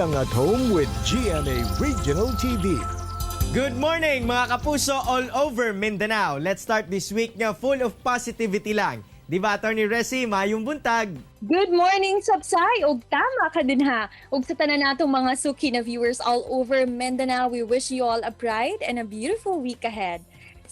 Kini ang At Home with GMA Regional TV. Good morning, mga kapuso all over Mindanao. Let's start this week nga full of positivity lang. Di ba, Attorney Resi, mayong buntag? Good morning, Sapsay! Ug tama ka din ha. Ug sa tanan natong mga suki na viewers all over Mindanao, we wish you all a bright and a beautiful week ahead.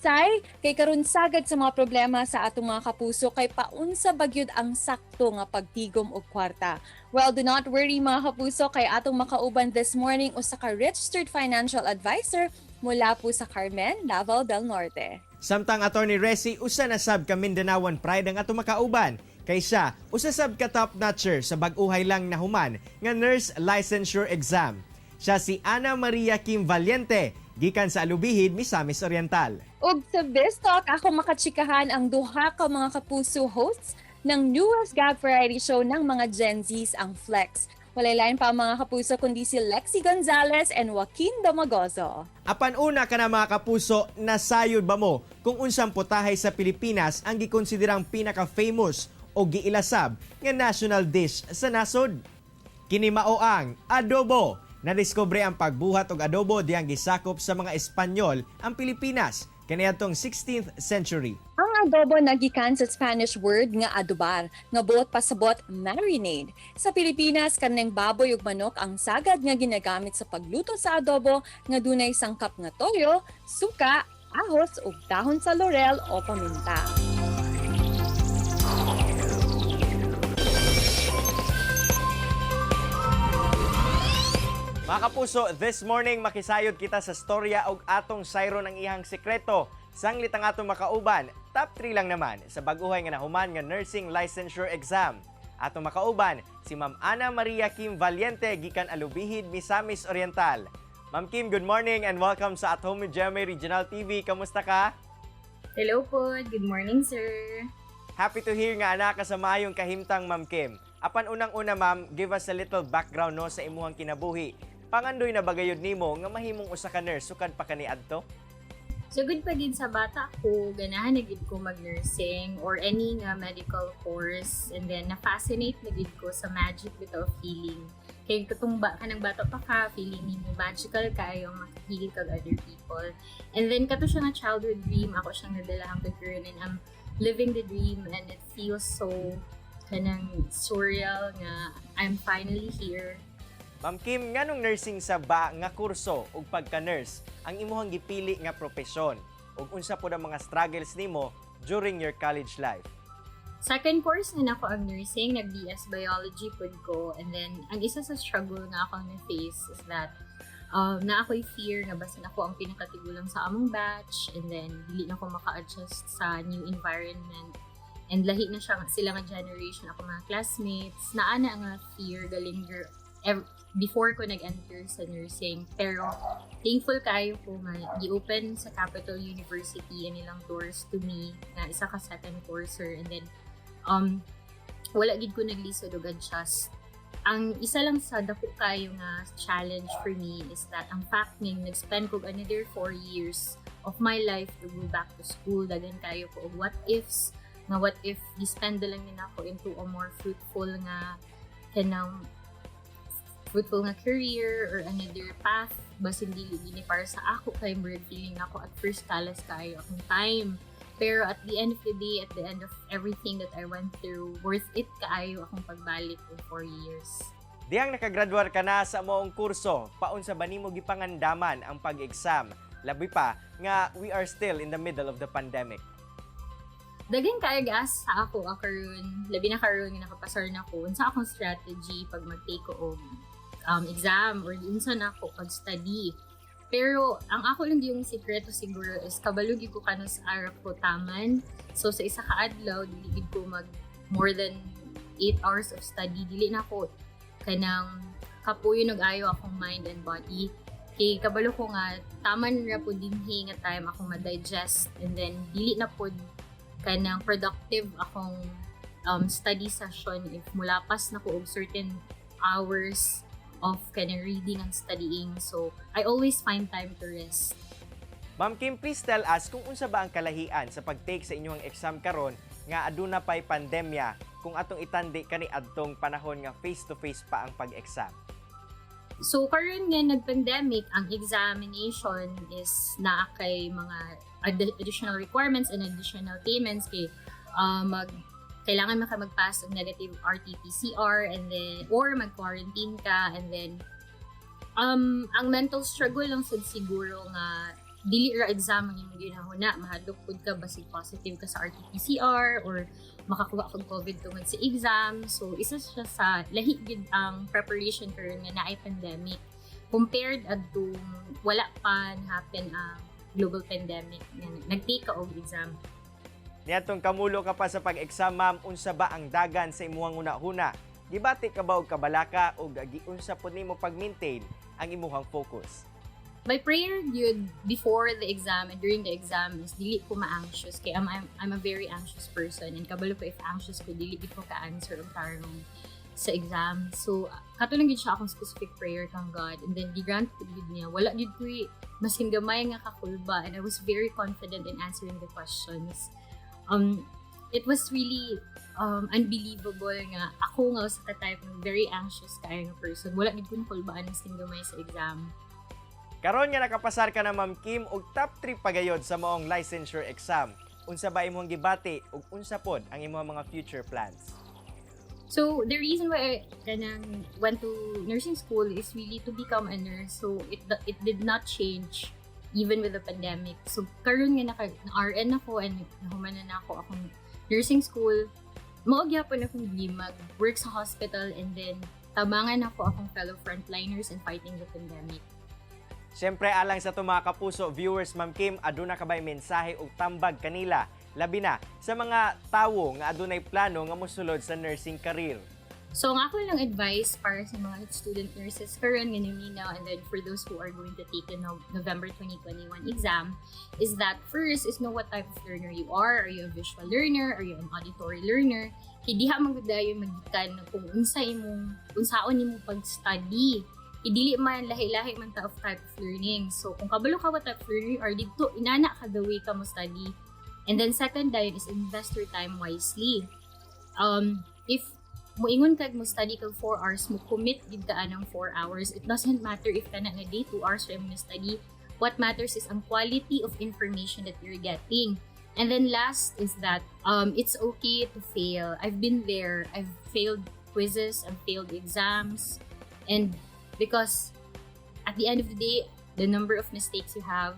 Say, kay karon sagad sa mga problema sa atong mga kapuso kay paunsa bagyod ang sakto nga pagtigom og kwarta. Well, do not worry, mga kapuso, kay atong makauban this morning usa ka registered financial advisor mula po sa Carmen, Davao del Norte. Samtang, Attorney Resi, usa na sab ka Mindanaoan pride ang atong makauban. Kay siya, usa sab ka top notcher sa bag-uhay lang nahuman nga nurse licensure exam. Siya si Ana Maria Kim Valiente, gikan sa Alubijid, Misamis Oriental. Ug sa Biz Talk, ako makatsikahan ang duha ka mga kapuso hosts ng newest gag variety show ng mga Gen Zs, ang Flex. Walay lain pa, mga kapuso, kundi si Lexi Gonzalez and Joaquin Domagoso. Apan una ka na, mga kapuso, nasayod ba mo kung unsang putahe sa Pilipinas ang gikonsiderang pinaka-famous o giilasab nga national dish sa nasod? Kini mao ang adobo. Nadiskubre ang pagbuhat og adobo diyang gisakop sa mga Espanyol ang Pilipinas kaniadtong 16th century. Ang adobo nagikan sa Spanish word nga adobar, nga buot pasabot marinade. Sa Pilipinas, karneng baboy ug manok ang sagad nga ginagamit sa pagluto sa adobo nga dunay sangkap nga toyo, suka, ahos ug dahon sa laurel o paminta. Mga kapuso, this morning makisayod kita sa storya og atong sayron ang iyang sekreto. Sanglit ang atong makauban, top 3 lang naman sa baguhay nga nahuman nga nursing licensure exam. Atong makauban si Ma'am Ana Maria Kim Valiente gikan Alubijid, Misamis Oriental. Ma'am Kim, good morning and welcome sa At Home with GMA Regional TV. Kamusta ka? Hello po. Good morning, sir. Happy to hear nga ana ka sa maayong kahimtang, Ma'am Kim. Apan unang-una, ma'am, give us a little background no sa imuhang kinabuhi. Pangandoy na bagayod nimo nga mahimong usa ka nurse sukad pa kaniadto? So, good pa gid sa bata ko, ganahan na gid ko mag-nursing or any nga medical course. And then, na-fascinate na gid ko sa magic bitaw of healing. Kay katong ba, kanang bata pa ka, feeling nimo magical kayo, maka-heal kag other people. And then, kato siya nga childhood dream, ako siyang nadala hangtod karon and I'm living the dream and it feels so kanang surreal nga I'm finally here. Ma'am Kim, nganong nursing sa ba nga kurso ug pagka-nurse ang imuhang gipili nga propesyon? Ug unsa pod ang mga struggles nimo during your college life? Second course na nako ang nursing, nag-BS Biology pud ko. And then, ang isa sa struggle nga akong na-face is that na ako'y fear nga basin ako ang pinakatigulang sa among batch and then dili na ko maka-adjust sa new environment and lahi na siya sila nga generation ako mga classmates. Naa na nga fear galinger before ko nag-enter sa nursing, pero thankful kayo ko nga gi-open sa Capital University ang ilang doors to me nga isa ka second courser, and then wala gid ko naglisod og adjust. Ang isa lang sa dako kayo nga challenge for me is that ang fact nga nag-spend ko another 4 years of my life to go back to school. Daghan kayo ko og what ifs nga what if gi-spend na lang din ako into a more fruitful nga kanang fruitful nga career or another path, basin dili gini para sa ako, kay murag feeling ako at first kalas kayo akong time. Pero at the end of the day, at the end of everything that I went through, worth it kaayo akong pagbalik in 4 years. Diyang nakagraduar ka na sa moong kurso, paunsa ba nimo gipangandaman ang pag-exam? Labi pa nga we are still in the middle of the pandemic. Daghan kaayo ga-ask sa ako karon, labi na karon nga nakapasar na ko, unsa akong strategy pag mag-take ko og exam or unsa na ako pag-study. Pero ang ako lang yung sikreto siguro is kabalo gyud ko kanus-a ra ko taman. So sa isa ka adlaw dili gid ko mag more than 8 hours of study. Dili na ko kanang kapuyo nag-ayo akong mind and body. Kay kabalo ko nga taman ra pud dinhi nga time akong ma-digest and then dili na pud kanang productive akong study session if mulapas na ko og certain hours of kanang reading and studying. So, I always find time to rest. Ma'am Kim, please tell us kung unsa ba ang kalahian sa pag-take sa inyong exam karon nga aduna pay pandemya kung atong itandi kani adtong panahon nga face to face pa ang pag-exam. So karon nga nag-pandemic, ang examination is naa kay mga additional requirements and additional payments kay mag kailangan maka mag-pass og negative RT-PCR and then or mag-quarantine ka. And then ang mental struggle lang sad siguro nga dili ra exam ang imong ginahuna, mahadlok pud ka basig positive ka sa RT-PCR or makakuha kag COVID tungod sa exam. So isa siya sa lahi gid ang preparation karon nga naay pandemic compared adtong wala pa happen ang global pandemic nga nag-take ka og exam. Niadtong kamulo ka pa sa pag-exam, ma'am, unsa ba ang dagan sa imuhang hunahuna? Gibati ka ba og kabalaka o giunsa pud nimo pag-maintain ang imuhang focus? My prayer gyud before the exam and during the exam is dili ko ma-anxious kay I'm a very anxious person and kabalo ko if anxious ko, dili gid ko ka-answer og tarong sa exam. So kato lang gid siya akong specific prayer kang God and then gi-grant ko gid niya. Wala gid ko maskin gamay nga kakulba and I was very confident in answering the questions. It was really unbelievable nga ako nga usa ka type ng very anxious kaayo nga person, wala gid ko nakulbaan maskin gamay sa exam. Karon nga nakapasar ka na, Ma'am Kim, og top 3 pagayod sa maong licensure exam. Unsa ba imong gibati ug unsa pod ang imong mga future plans? So, the reason why I kanang went to nursing school is really to become a nurse. So, it did not change even with the pandemic. So, karon nga naka na RN ako and nahuman na ako akong nursing school, mao gyapon akong dream mag-work sa hospital and then tabangan ako akong fellow frontliners in fighting the pandemic. Siyempre, alang sa atong mga kapuso viewers, Ma'am Kim, aduna ka ba'y mensahe o tambag kanila, labi na sa mga tawo nga adunay plano nga mosulod sa nursing career? So, ang ako lang advice para sa mga student nurses karon nga naminaw and then for those who are going to take the November 2021 exam is that first is know what type of learner you are. Are you a visual learner? Are you an auditory learner? Kay diha man gud dayon magikan kung unsa imong unsaon nimo pag-study. Kay dili man lahi-lahi man ta of type of learning. So, kung kabalo ka what type of learner you are, didto inana ka the way ka mo study. And then second dayon is invest your time wisely. If muingon kag mo study kag 4 hours, mo commit gid ka anang 4 hours. It doesn't matter if kana nga day 2 hours ra mo study. What matters is ang quality of information that you're getting. And then last is that it's okay to fail. I've been there. I've failed quizzes, I've failed exams, and because at the end of the day, the number of mistakes you have,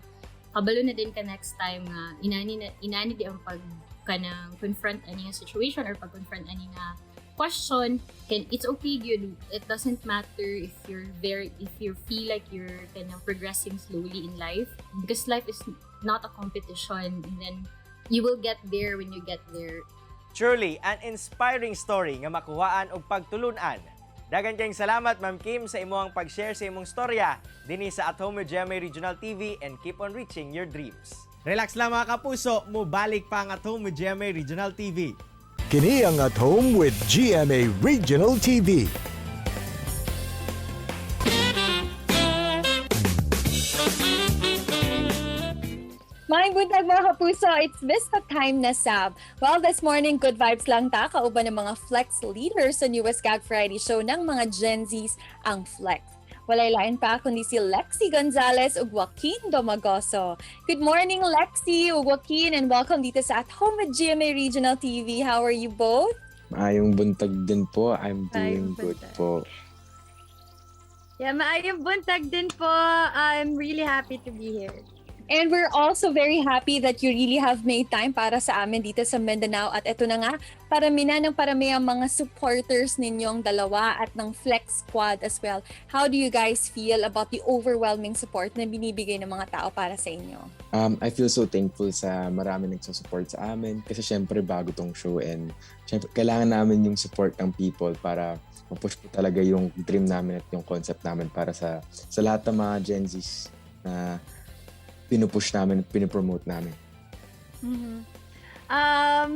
kabalo na din ka next time nga inani na inani di ang pag kanang confront ani nga situation or pag confront ani nga question. Can it's okay gyud. It doesn't matter if you feel like you're kanang progressing slowly in life because life is not a competition and then you will get there when you get there. Truly, an inspiring story nga makuhaan og pagtulunan. Dagan kayong salamat, Ma'am Kim, sa imong pag-share sa imong storya dinhi sa At Home with GMA Regional TV and keep on reaching your dreams. Relax lang, mga kapuso, mubalik pa ang At Home with GMA Regional TV. Kini ang At Home with GMA Regional TV. Maayong buntag, mga kapuso, it's Vista time na sab. Well, this morning, good vibes lang ta kauban ng mga Flex leaders sa newest gag variety show ng mga Gen Zs, ang Flex. Walay lain pa kundi si Lexi Gonzalez ug Joaquin Domagoso. Good morning, Lexi ug Joaquin, and welcome dito sa At Home with GMA Regional TV. How are you both? Maayong buntag din po. I'm doing Maayong good buntag. Po. Yeah, maayong buntag din po. I'm really happy to be here. And we're also very happy that you really have made time para sa amin dito sa Mindanao. At ito na nga, parami na ng parami ang mga supporters ninyong dalawa at ng Flex Squad as well. How do you guys feel about the overwhelming support na binibigay ng mga tao para sa inyo? I feel so thankful sa marami nagsusupport sa amin kasi syempre bago tong show and syempre kailangan namin yung support ng people para ma-push po talaga yung dream namin at yung concept namin para sa lahat ng mga Gen Zs na pinupush namin at pinipromote namin.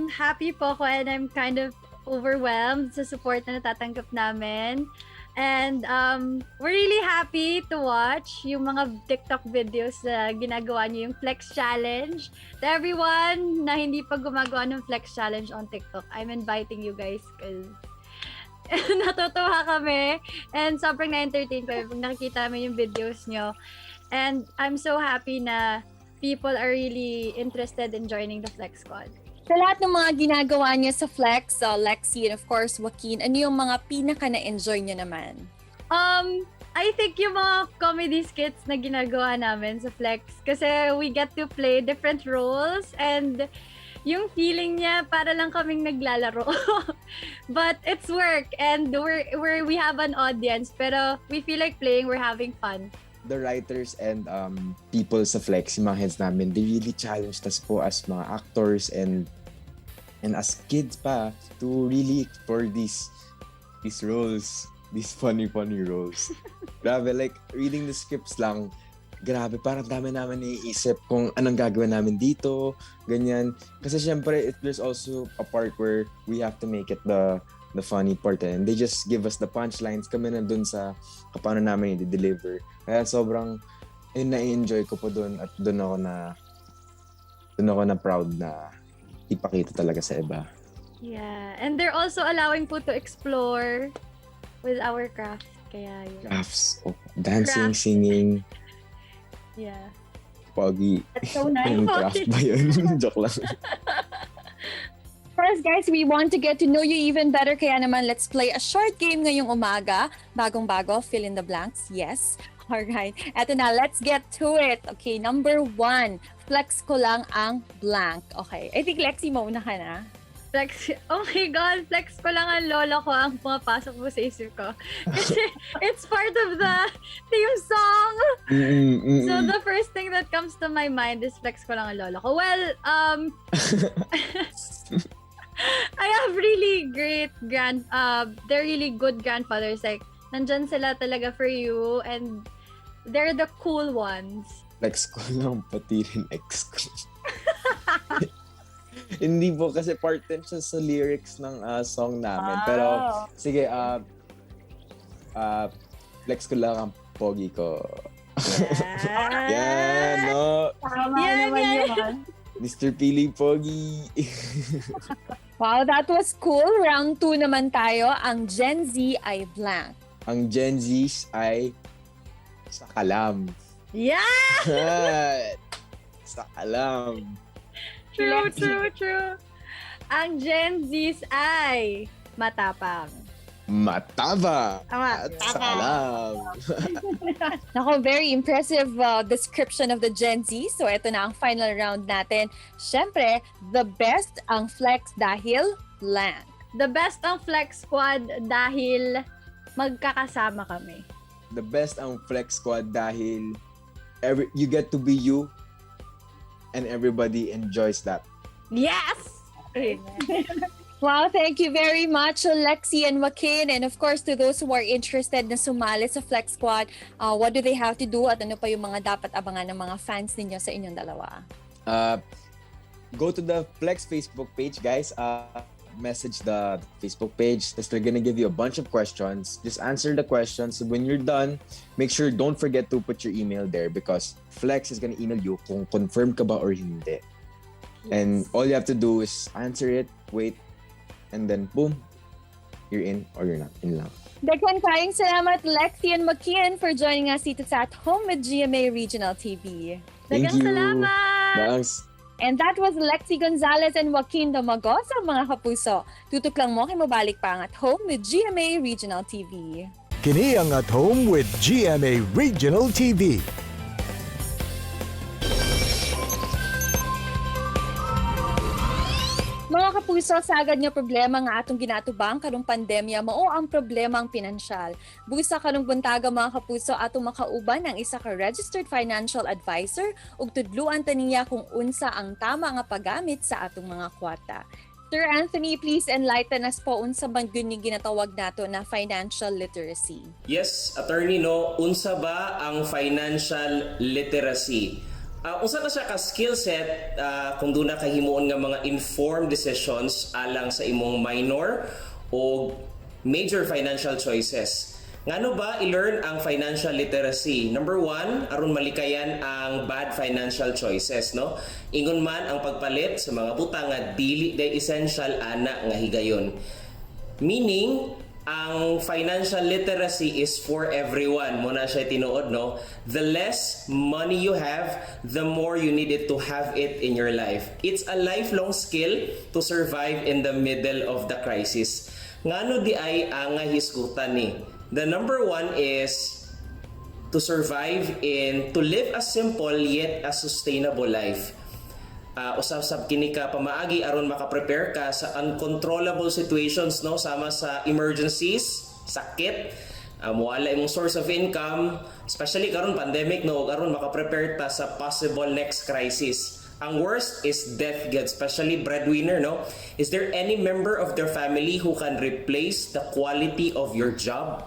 Happy po ako and I'm kind of overwhelmed sa support na natatanggap namin. And we're really happy to watch yung mga TikTok videos na ginagawa niyo, yung Flex Challenge. To everyone na hindi pa gumagawa ng Flex Challenge on TikTok, I'm inviting you guys because Natutuwa kami and sobrang na-entertain kami pag nakikita namin yung videos nyo. And I'm so happy na people are really interested in joining the Flex Squad. Sa lahat ng mga ginagawa niya sa Flex, Lexi and of course Joaquin, ano yung mga pinaka na-enjoy niyo naman? I think yung mga comedy skits na ginagawa namin sa Flex kasi we get to play different roles and yung feeling niya para lang kaming naglalaro. But it's work and we have an audience, pero we feel like playing, we're having fun. The writers and people sa Flex, yung mga heads namin, they really challenged us po as mga actors and as kids pa to really explore these roles, these funny, funny roles. Grabe, like reading the scripts lang, grabe, parang dami namin naiisip kung anong gagawin namin dito, ganyan. Kasi syempre, there's also a part where we have to make it the funny part eh. And they just give us the punchlines. Kami na dun sa paano namin i-deliver. Kaya sobrang ayun, na-enjoy ko po dun at dun ako na proud na ipakita talaga sa iba. Yeah. And they're also allowing po to explore with our craft. Kaya yun. Crafts. Oh, dancing, Crafts. Singing, pogi. That's so nice. Yung craft ba yun? Joke lang. First, guys, we want to get to know you even better. Kaya naman, let's play a short game ngayong umaga. Bagong-bago, fill in the blanks. Yes. Alright. Eto na, let's get to it. Okay, number 1. Flex ko lang ang blank. Okay. I think, Lexi, mauna ka na. Flex, oh my God, flex ko lang ang lolo ko ang pumapasok po sa isip ko. Kasi it's part of the theme song. So the first thing that comes to my mind is "Flex ko lang ang lolo ko." Well, I have really great grand, they're really good grandfathers. Like, nandyan sila talaga for you and they're the cool ones. Flex ko lang, pati rin ex ko. Hindi po, kasi part din siya sa lyrics ng song namin. Pero, sige, flex ko lang ang pogi ko. Yeah. Yan, no? Tama Yan, naman yan. yun. Mr. Pili Pogi. Wow, that was cool. Round 2 naman tayo. Ang Gen Z ay blank. Ang Gen Zs ay sakalam. Yeah! Sakalam. True, true, true. Ang Gen Zs ay matapang. Mataba. Tama. At sakalam. Nako, very impressive description of the Gen Z. So, ito na ang final round natin. Siyempre, the best ang Flex dahil blank. The best ang Flex Squad dahil magkakasama kami. The best ang Flex Squad dahil you get to be you and everybody enjoys that. Yes! Wow, thank you very much, Lexi and Joaquin. And of course, to those who are interested na sumali sa Flex Squad, what do they have to do at ano pa yung mga dapat abangan ng mga fans ninyo sa inyong dalawa? Go to the Flex Facebook page, guys. Message the Facebook page. They're gonna give you a bunch of questions. Just answer the questions. When you're done, make sure don't forget to put your email there because Flex is gonna email you kung confirm ka ba or hindi. And all you have to do is answer it, wait, and then boom, you're in or you're not. In lang. Daghan kayong salamat, Lexi and Joaquin, for joining us dito sa At Home with GMA Regional TV. Thank Daghang you. salamat! Thanks. And that was Lexi Gonzalez and Joaquin Domagoso, mga kapuso. Tutok lang mo kay mobalik pa ang At Home with GMA Regional TV. Kini ang At Home with GMA Regional TV. Mga kapuso, sagad nga problema nga atong ginatubang karong pandemya mao ang problema ang pinansyal. Busa karong buntaga, mga kapuso, atong makauban ang isa ka registered financial advisor ug tudluan ta niya kung unsa ang tama nga paggamit sa atong mga kwarta. Sir Anthony, please enlighten us po, unsa man gyud ni ginatawag nato na financial literacy? Yes, attorney, no, unsa ba ang financial literacy? Unsa na siya ka skill set kung duna ka himuon nga mga informed decisions alang sa imong minor o major financial choices. Ngano ba i-learn ang financial literacy? Number one, aron malikayan ang bad financial choices, no? Ingon man ang pagpalit sa mga butang nga dili day essential ana nga higayon. Meaning, Ang financial literacy is for everyone. Mao na siya tinuod, no? The less money you have, the more you need it to have it in your life. It's a lifelong skill to survive in the middle of the crisis. Ngano diay ang hisgutan ni? The number one is to survive in to live a simple yet a sustainable life. Usab sab kini ka pamaagi aron maka-prepare ka sa uncontrollable situations, no, sama sa emergencies, sakit, muwala imong source of income, especially karon pandemic, no, ug aron maka-prepare ta sa possible next crisis. Ang worst is death gyud, especially breadwinner, no? Is there any member of their family who can replace the quality of your job?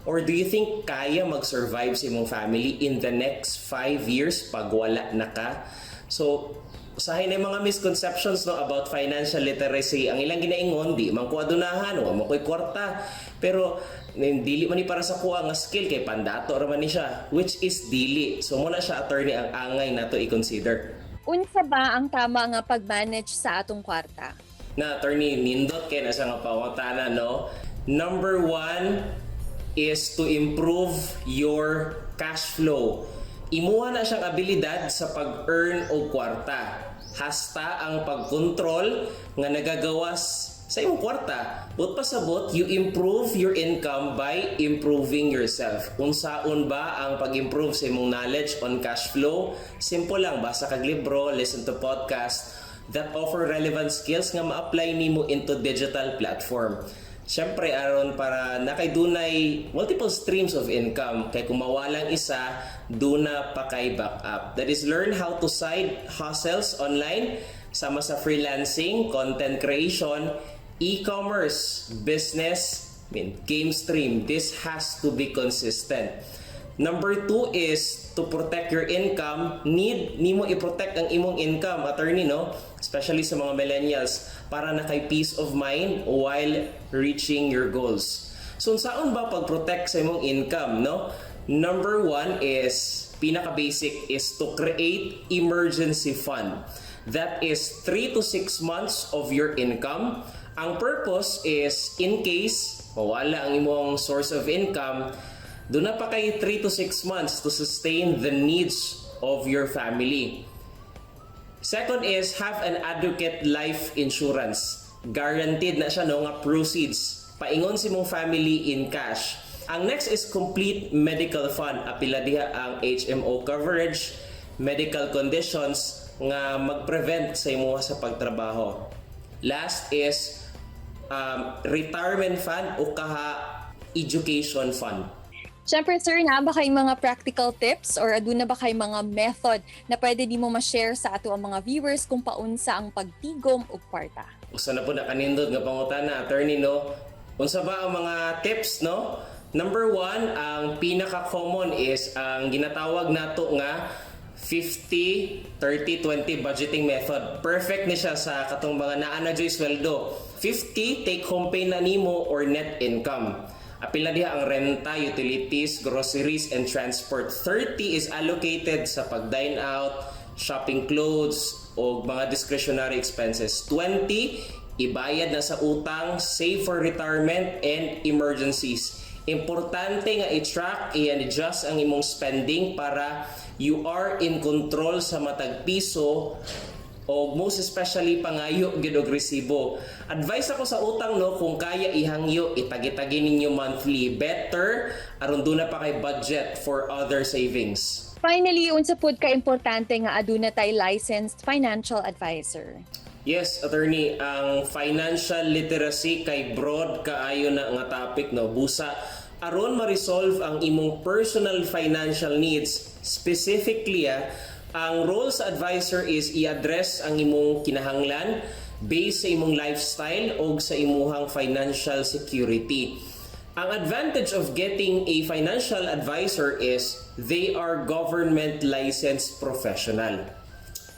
Or do you think kaya mag-survive sa imong family in the next 5 years pag wala na ka? So, usahay na yung mga misconceptions, no, about financial literacy. Ang ilang ginaingon, di man ko adunahan, wa man ko'y kwarta. Pero dili man ni para sa kuha nga skill kay pandato ra man ni siya, which is dili. So mao na siya, attorney, ang angay nato i-consider. Unsa ba ang tama nga pag-manage sa atong kwarta? Na, attorney, nindot kay na siya nga pangutana, no? Number one is to improve your cash flow. Imuha na siyang abilidad sa pag-earn og kwarta. Hasta ang pagkontrol nga nagagawas sa imong kwarta. But pasabot, you improve your income by improving yourself. Unsaon ba ang pag-improve sa imong knowledge on cash flow? Simple lang, basa kag libro, listen to podcast that offer relevant skills nga ma-apply nimo into digital platform. Siyempre, aron para nakay dunay multiple streams of income kay kung mawalang isa, duna pa kay backup. That is, learn how to side hustles online sama sa freelancing, content creation, e-commerce, business, I mean, game stream. This has to be consistent. Number two is to protect your income. Need nimo i-protect ang imong income, attorney, no? Especially sa mga millennials, para na kay peace of mind while reaching your goals. So, unsaon ba pag-protect sa imong income, no? Number one is, pinaka-basic is to create emergency fund. That is 3 to 6 months of your income. Ang purpose is in case mawala ang imong source of income, duna pa kay 3 to 6 months to sustain the needs of your family. Second is have an adequate life insurance. Guaranteed na siya, no, nga proceeds. Paingon sa imong family in cash. Ang next is complete medical fund. Apila diha ang HMO coverage, medical conditions nga mag-prevent sa imuha sa pagtrabaho. Last is retirement fund o kaha education fund. Siyempre, sir, naa ba kay mga practical tips or aduna ba kay mga method na pwede nimo ma-share sa ato ang mga viewers kung paunsa ang pagtigom og kwarta? Usa na po na kanindot nga pangutana, attorney, no? Unsa ba ang mga tips, no? Number one, ang pinaka-common is ang ginatawag nato nga 50 30 20 budgeting method. Perfect ni siya sa katong mga naa na juy sweldo. 50 take home pay na nimo or net income. Apil na diha ang renta, utilities, groceries, and transport. 30 is allocated sa pag-dine out, shopping clothes, o mga discretionary expenses. 20, ibayad na sa utang, save for retirement, and emergencies. Importante nga i-track, i-adjust ang imong spending para you are in control sa matag piso o most especially pangayo gyud og resibo. Advice ako sa utang, no, kung kaya ihangyo, itagi-tagi ninyo monthly, better aron duna pa kay budget for other savings. Finally, unsa pud ka importante nga aduna tay licensed financial advisor? Yes, attorney, ang financial literacy kay broad kaayo na nga topic, no. Busa aron ma-resolve ang imong personal financial needs, specifically ang role sa advisor is i-address ang imong kinahanglan based sa imong lifestyle o sa imuhang financial security. Ang advantage of getting a financial advisor is they are government licensed professional.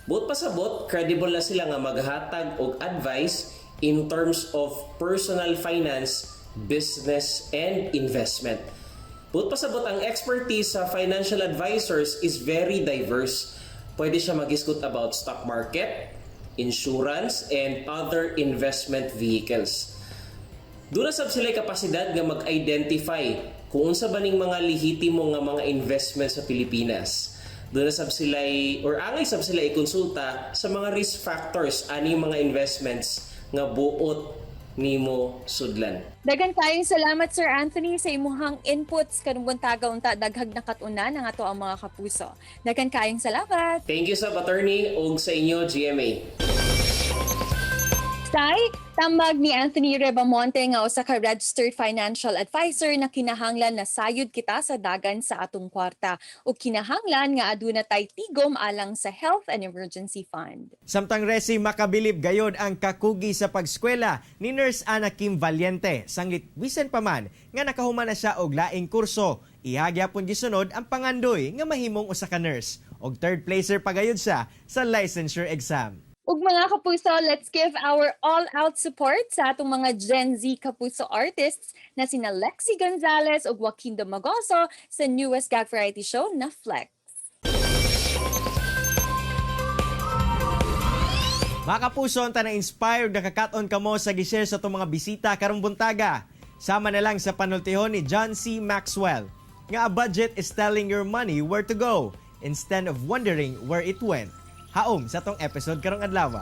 Buot pasabot, credible na sila nga maghatag og advice in terms of personal finance, business, and investment. Buot pasabot, ang expertise sa financial advisors is very diverse. Pwede siya mag-discuss about stock market, insurance, and other investment vehicles. Duna sab sila kapasidad nga mag-identify kung unsa ba ning mga lehitimo nga mga investment sa Pilipinas. Duna sab sila or angay sab sila ikonsulta sa mga risk factors ani mga investments nga buot nimo sudlan. Daghan kayong salamat, Sir Anthony, sa imuhang inputs karong buntaga. Unta daghag nakat-unan ang ato ang mga kapuso. Daghan kayong salamat. Thank you sa attorney ug sa inyo, GMA. Sai, tambag ni Anthony Rebamonte nga usa ka registered financial advisor na kinahanglan na sayod kita sa dagan sa atong kwarta ug kinahanglan nga aduna tay tigom alang sa health and emergency fund. Samtang, Resi, makabilib gayod ang kakugi sa pagskwela ni Nurse Ana Kim Valiente. Sanglit bisan pa man nga nakahuman na siya og laing kurso, iya gyapon gisunod ang pangandoy nga mahimong usa ka nurse. Og third placer pa gayod siya sa licensure exam. Ug mga kapuso, let's give our all-out support sa atong mga Gen Z kapuso artists na sina Lexi Gonzalez ug Joaquin Domagoso sa newest gag variety show na Flex. Mga kapuso, unta na inspired, nakakat-on kamo sa gishare sa atong mga bisita karong buntaga. Sama na lang sa panultihon ni John C. Maxwell nga a budget is telling your money where to go instead of wondering where it went. Haom sa atong episode karong adlaw.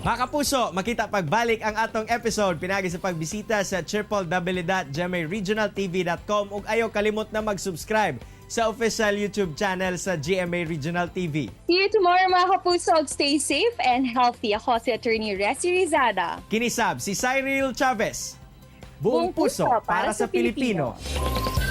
Mga kapuso, makita pagbalik ang atong episode pinagi sa pagbisita sa www.gmaregionaltv.com ug ayaw kalimot na mag-subscribe sa official YouTube channel sa GMA Regional TV. See you tomorrow, mga kapuso. Stay safe and healthy. Ako si Attorney Resi Rizada. Kini sab si Cyril Chavez. Buong puso para sa Pilipino. Pilipino.